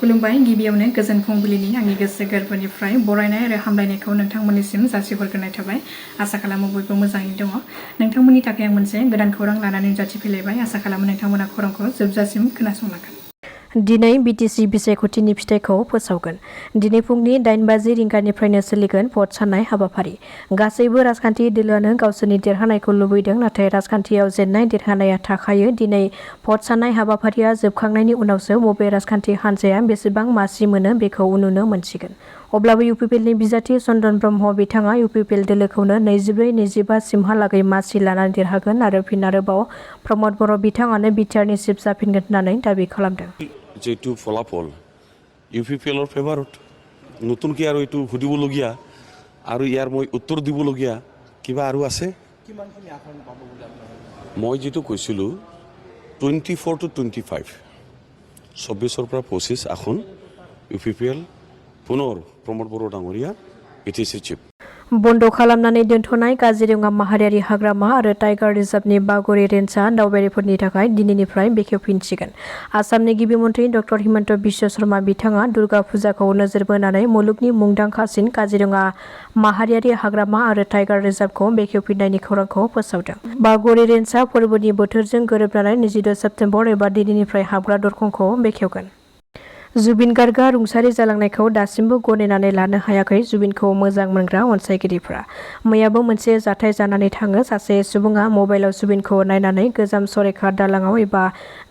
खुलुमबाय गिबियावनो गोजोन फुंबिलिनि आंनि गोसो गोरबोनिफ्राय बरायनाय आरो हामलायनायखौ नोंथांमोननिसिम जासिहरग्रोनाय थाबाय। आसा खालामो बयबो मोजाङै दङ। नोंथांमोननि थाखाय आं मोनसे गोदान खौरां लानानै नुजाथिफैलायबाय। आसा खालामो नोंथांमोना खौरांखौ जोबजासिम खोनासंलांगोन। दिनै BTC बिसायख'थिनि फिथाइखौ फोसावगोन। दिनै फुंनि 8:50 रिंगानिफ्रायनो सोलिगोन भट साननाय हाबाफारि। गासैबो राजखान्थि दोलोआनो गावसोरनि देरहानायखौ लुबैदों, नाथाय राजखान्थियाव जेननाय देरहानाया थाखायो। दिनै भट साननाय हाबाफारिया जोबखांनायनि उनावसो बबे राजखान्थि हान्जाया बेसेबां मासि मोनो बेखौ नुनो मोनसिगोन। अब्लाबो UPPLनि बिजाथि चन्दन ब्रह्म बिथाङा UPPL दोलोखौनो 24-25 सिमहालागै मासि लानानै देरहागोन आरो फिन आरोबाव प्रमद बर' बिथाङानो बिटिआरनि चिफ जाफिनगोन होननानै दाबि खालामदों। যেটো ফলাফল UPPLৰ ফেভাৰত নতুনকৈ আৰু এইটো সুধিবলগীয়া আৰু ইয়াৰ মই উত্তৰ দিবলগীয়া কিবা আৰু আছে। মই যেটো কৈছিলোঁ 24 to 25 24 পৰা 25 আসন UPPL পুনৰ প্ৰমোদ বৰ' ডাঙৰীয়া BTC চিফ। बन्द खालामनानै दोनथ'नाय काजिरङा माहारियारि हाग्रामा आरो टाइगार रिजार्भनि बागुरि रेन्जआ दावबायारिफोरनि थाखाय दिनैनिफ्राय बेखेवफिनसिगोन। आसामनि गिबि मन्थ्रि डक्टर हिमन्त बिश्व शर्मा बिथाङा दुर्गा फुजाखौ नोजोर बोनानै मुलुगनि मुंदांखासिन काजिरङा माहारियारि हाग्रामा आरो टाइगार रिजार्भखौ बेखेवफिननायनि खौरांखौ फोसावदों। बागुरि रेन्जआ फोरबोनि बोथोरजों गोरोबनानै 26 सेप्तेम्बर एबा दिनैनिफ्राय हाबग्रा दरखंखौ बेखेवगोन। जुबिन गार्गआ रुंसारि जालांनायखौ दासिमबो गनायनानै लानो हायाखै जुबिनखौ मोजां मोनग्रा अनसायगिरिफ्रा। मैयाबो मोनसे जाथाय जानानै थाङो। सासे सुबुङा मबाइलाव जुबिनखौ नायनानै गोजाम सरायघाट दालाङाव एबा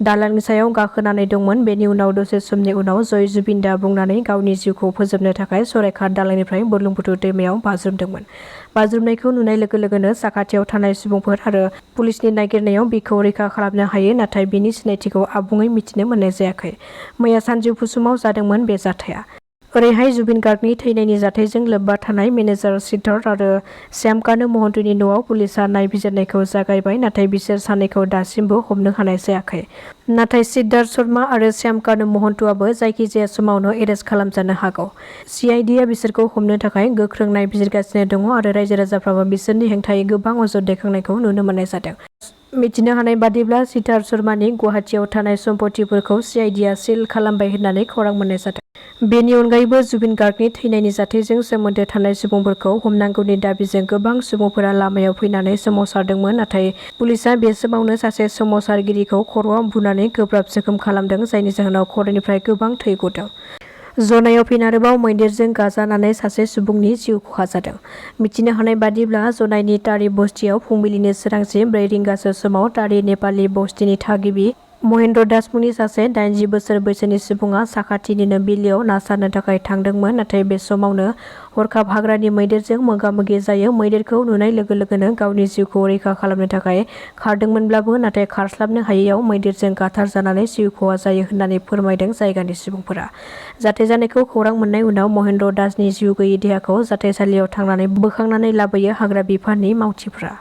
दालांनि सायाव गाखोनानै दंमोन। बेनि उनाव दसे समनि उनाव जय जुबिन दा बुंनानै गावनि जिउखौ फोजोबनो थाखाय सरायघाट दालांनिफ्राय बुरलुंबुथुर दैमायाव बाज्रुमदोंमोन। बाज्रुमनायखौ नुनाय लोगो लोगोनो साखाथियाव थानाय सुबुंफोर आरो पुलिसनि नागिरनायाव बिखौ रैखा खालामनो हायो, नाथाय बिनि सिनायथिखौ आबुङै मिथिनो मोननाय जायाखै। मैया सानजौफु समाव जादोंमोन बे जाथाया। ओरैहाय जुबिन गार्गनि थैनायनि जाथायजों लोब्बा थानाय मेनेजार सिद्धार्थ आरो श्याम कानु महन्तनि न'आव पुलिसआ नायबिजिरनायखौ जागायबाय, नाथाय बिसोर सानैखौ दासिमबो हमनो हानाय जायाखै। नाथाय सिद्धार्थ शर्मा आरो श्याम कानु महन्तआबो जायखिजाया समावनो एरेस्ट खालामजानो हागौ। CIDआ बिसोरखौ हमनो थाखाय गोख्रों नायबिजिरगासिनो दङ आरो रायजो राजाफ्राबो बिसोरनि हेंथायै गोबां अजद दैखांनायखौ नुनो मोननाय जादों। मिथिनो हानाय बादिब्ला सिद्धार्थ शर्मानि गुवाहाटियाव थानाय सम्पथिफोरखौ CIDआ सिल खालामबाय होननानै खौरां मोननाय जादों। बेनि अनगायैबो जुबिन गार्गनि थैनायनि जाथायजों सोमोन्दो थानाय सुबुंफोरखौ हमनांगौनि दाबिजों गोबां सुबुंफोरा लामायाव फैनानै सोमावसारदोंमोन, नाथाय पुलिसआ बे समावनो सासे सोमावसारगिरिखौ खर'आव बुनानै गोब्राब जोखोम खालामदों, जायनि जाहोनाव खर'निफ्राय गोबां थै गदों। जनायाव फिन आरोबाव मैदेरजों गाजानानै सासे सुबुंनि जिउ खहा जादों। मिथिनो हानाय बादिब्ला जनायनि टारी बस्तियाव फुंबिलिनि सोरांसि 4 रिंगासो समाव टारी नेपालि बस्तिनि थागिबि महेन्द्र दास मुंनि सासे 80 बोसोर बैसोनि सुबुङा साखाथिनिनो बिलोआव ना सारनो थाखाय थांदोंमोन, नाथाय बे समावनो हरखाब हाग्रानि मैदेरजों मोगा-मोगि जायो। मैदेरखौ नुनाय लोगो लोगोनो गावनि जिउखौ रैखा खालामनो थाखाय खारदोंमोनब्लाबो नाथाय खारस्लाबनो हायैयाव मैदेरजों गाथारजानानै जिउ खहा जायो होननानै फोरमायदों जायगानि सुबुंफोरा। जाथाय जानायखौ खौरां मोननाय उनाव महेन्द्र दासनि जिउ गैयै देहाखौ जाथायसालियाव थांनानै बोखांनानै लाबोयो हाग्रा बिफाननि मावथिफ्रा।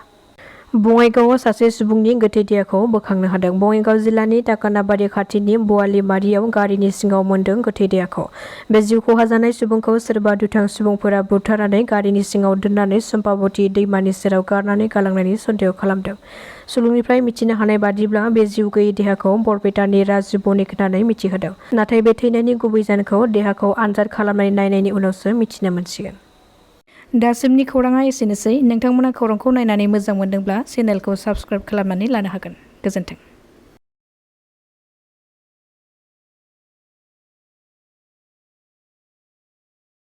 बङाइगावआव सासे सुबुंनि गोथै देहाखौ बोखांनो हादों। बङाइगाव जिल्लानि टाकानाबारि खाथिनि बवालिमारियाव गारिनि सिङाव मोन्दों गोथै देहाखौ। बे जिउ खहा जानाय सुबुंखौ सोरबा दुथां सुबुंफोरा बुथारनानै गारिनि सिङाव दोननानै सम्पाबति दैमानि सेराव गारनानै गालांनायनि सन्देह खालामदों। सुलुंनिफ्राय मिथिनो हानाय बादिब्ला बे जिउ गैयै देहाखौ बरपेटानि राजु बनिक होननानै मिथिहोदों, नाथाय बे थैनायनि गुबै जाहोनखौ देहाखौ आनजाद खालामनानै नायनायनि उनावसो मिथिनो मोनसिगोन। दासिमनि खौराङा एसेनोसै। नोंथांमोना खौरांखौ नायनानै मोजां मोनदोंब्ला चेनेलखौ साबस्क्राइब खालामनानै लानो हागोन। गोजोन्थों।